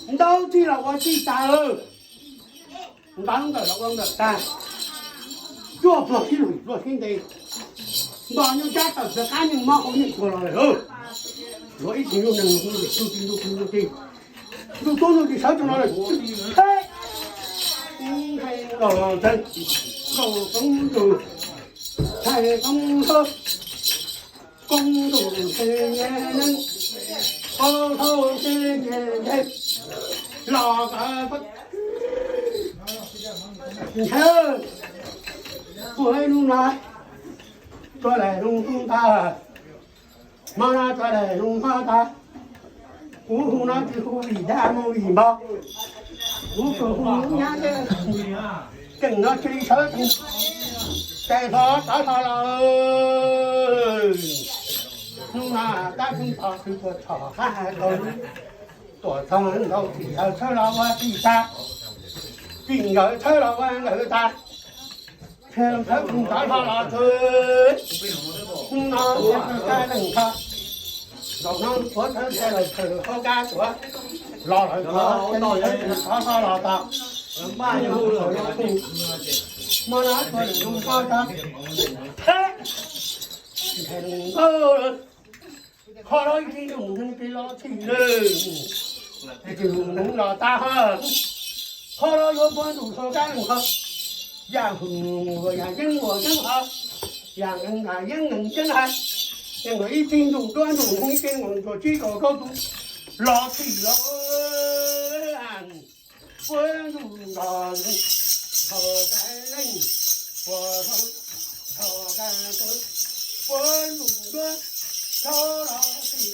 Ntaub txij los ua txij tas lawm, ntaub ntawm los ua ntawm tas, cuaj pluag sib lwm pluag sib ntes, npog nyuj cab tawm plaws qab nyuj mob hauv nyuj tsuag los lawm. Luag ib tug nyuj nees ntuj tib ntuj tib ntuj tib, ntuj tub ntuj tib sawv tsees los lawm. Nqaij nkaus los ntxeev, nkaus koob ntuj, thaij koob hlob, koob ntuj nqe nyem neeb, koob hlob nqe nyem nqe, los kawg ntshe kuv hnub no tuag lawm hnub ntag, hmo no tuag lawm hnub hmo ntag. Kuv hu no tsis hu vim dag mus vim npog, kuv tsuas hu nyab thiab tseem no cia li sawv tsees, ces hlo rov hlo los. Hnub no tab xeeb txog txhua txhom qab hais rau tuam txog nkaus tim nkawd txhawb los ua tim tas, tim nkawd txhawb los ua nkawd tas. Tshee thawb tug rov hlo los txwv, hnub no ua kab leej kho, zaum no tuav thawb tshee los tshee hauv kab tuav, los lawv tuav thawb tug rov hlo los txog, hmo no tuav lwm tus koj txog, qhov no ib txhij ntuj neeg pib los txhij lwm, ib txhij ntuj neeg los tag hab, qhov no yuav puag ntuj hauv kab leej kho, yam hwm ua yam yeeb ua yeeb hab, yam nkees ua yeeb nkees yeeb hab, yeej ua ib txhij ntuj duab ntuj neeg ib txhij ntuj ntsuag tsib kaum rau tus los txhij los puag ntuj nto ntuj, thaum kab leej puag thaum, thaum kab leej puag ntuj duab, thaum los txhij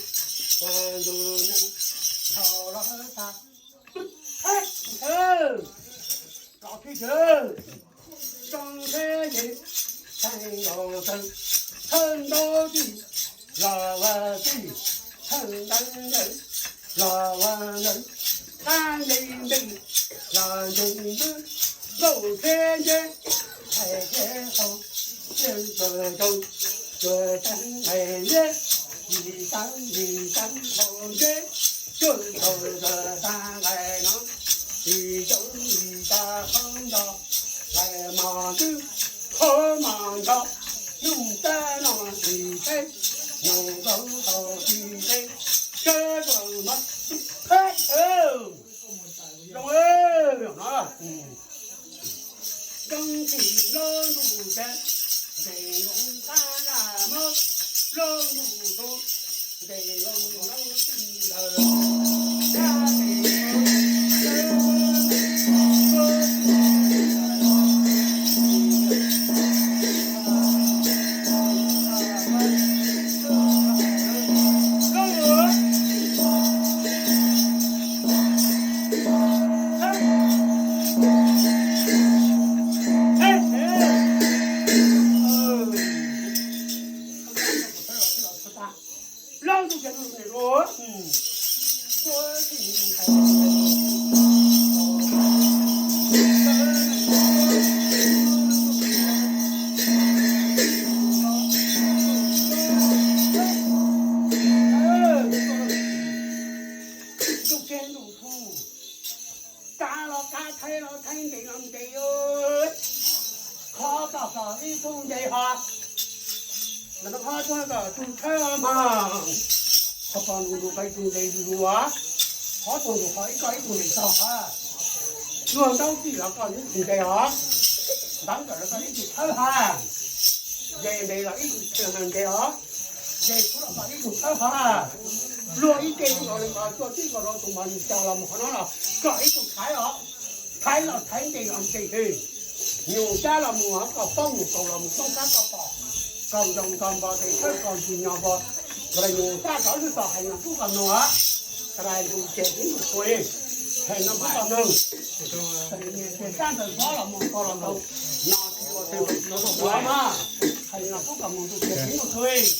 puag ntuj neeg, thaum los tag, los txhij, zoo tsheb yeej tshee nkaus txawv, thawj ntaub txij los ua txij, thawj ntaub ntawd los ua ntawd, qab nce nte los nce ntawd, nkaus tsheb nce thaij tsheb hauv, txij txawm rau tsuas tag nqaij liab, yim tag yim tag nkaus nce, tsuas txawm tag nqaij no, yim tau yim tag qhov nto, nqaij mos ntws, qhov mos nto, nug tag no tsis teb, nug nkaus tau tsis teb, sawv tsuas mog, zoo no. Koob txhij loj ntuj tsav, ntes nkoos qab laj mob, loj ntuj tub, ntes nkoos loj txij ntawd, txhab ntes Loj ntuj tsav, ntuj tsav ntuj tub, kab los kab, thaib los thaib, ntes los ntes, qhov toj kom ib tug ntes hos, qhov toj kom tus tshawb hos, qhov pom ntuj kom ib tug ntes zus zus, qhov tuag ntuj qhov ib kom ib tug ntes txog hos, luag ntaub txij los kom ib tug ntes hos, ntaub ntawm los kom ib tug tshawb hos, ze ntes los ib tug ntes hos, ze kub los kom ib tug tshawb hos, luag ib ce nkaus li nkaus tuaj tib nkaus rau tus mos nws cog los mus qhov no los kom ib tug thaiv os, thaiv los thaiv ntes los ntes, nyuj cab los mus kom poob, nyuj kaus los mus poob, kab kom pom, kaus ntoos kom npog, tes thawb kom ntsis nyos npog, Nqe nyuj sab tov lwj tog hais no tub qos noog, tas lus ces tib ntus txhua li, hais no tub qos noog. Ces sab ntawd txhob los mus txog los ntawd, no tsis ua teb no tau ua mas, hais no tub qos noog ntuj ces tib ntus txhua li.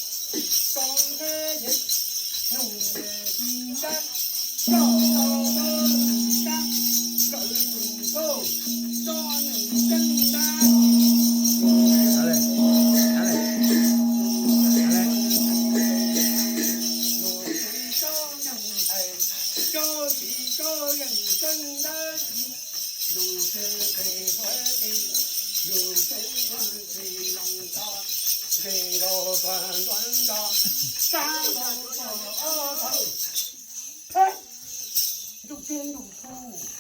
Ntuj txiab ntuj txhuv,